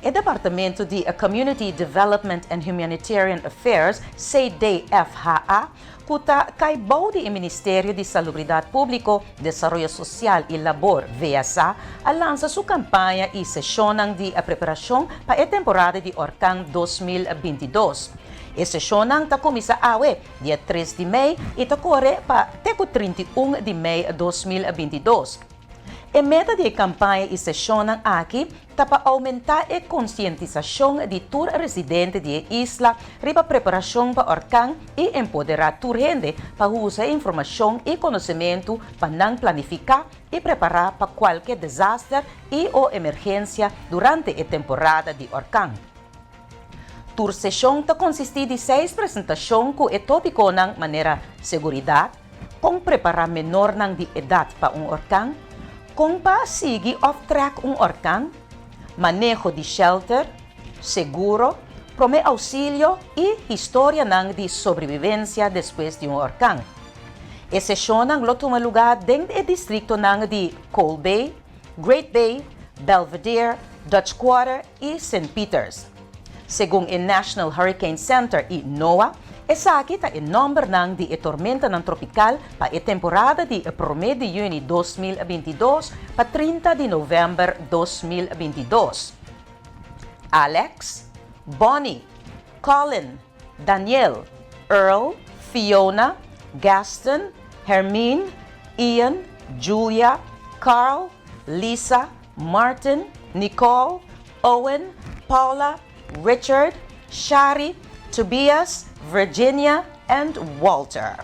E departamento di Community Development and Humanitarian Affairs, CDFHA, ku ta kai bou di e Ministerio di Salubridat Públiko, Desaroyo Sosial i Labor, VSA, a lansa su kampaña i seshonnan di preparashon pa e temporada di orkan 2022. E seshonnan ta kuminsá awe, dia 3 di mei, i ta kore pa te ku 31 di mei 2022. E meta di e kampaña i seshonnan aki ta pa oumentá e konsientisashon di tur residente di e isla riba preparashon pa orkan i empoderá tur hende pa usa informashon i konosementu pa nan planifiká i prepará pa kualke desaster i o emergensia durante e temporada di orkan. Tur seshon ta konsistí di seis presentashon ku e tópikonan manera seguridat, kon prepará menornan di edat pa un orkan, kon pa sigui òf track un orkan, maneho di shelter, seguro, promé ousilio i historianan di sobrevivensia despues di un orkan. E seshonnan lo tuma lugá den e distritonan di Cole Bay, Great Bay, Belvedere, Dutch Quarter i St. Peters. Segun e National Hurricane Center i NOAA, esaki ta e nòmbernan di e tormentanan tropikal pa e temporada di 1 di yüni 2022 pa 30 di novèmber 2022. Alex, Bonnie, Colin, Daniel, Earl, Fiona, Gaston, Hermine, Ian, Julia, Carl, Lisa, Martin, Nicole, Owen, Paula, Richard, Shari, Tobias, Virginia and Walter.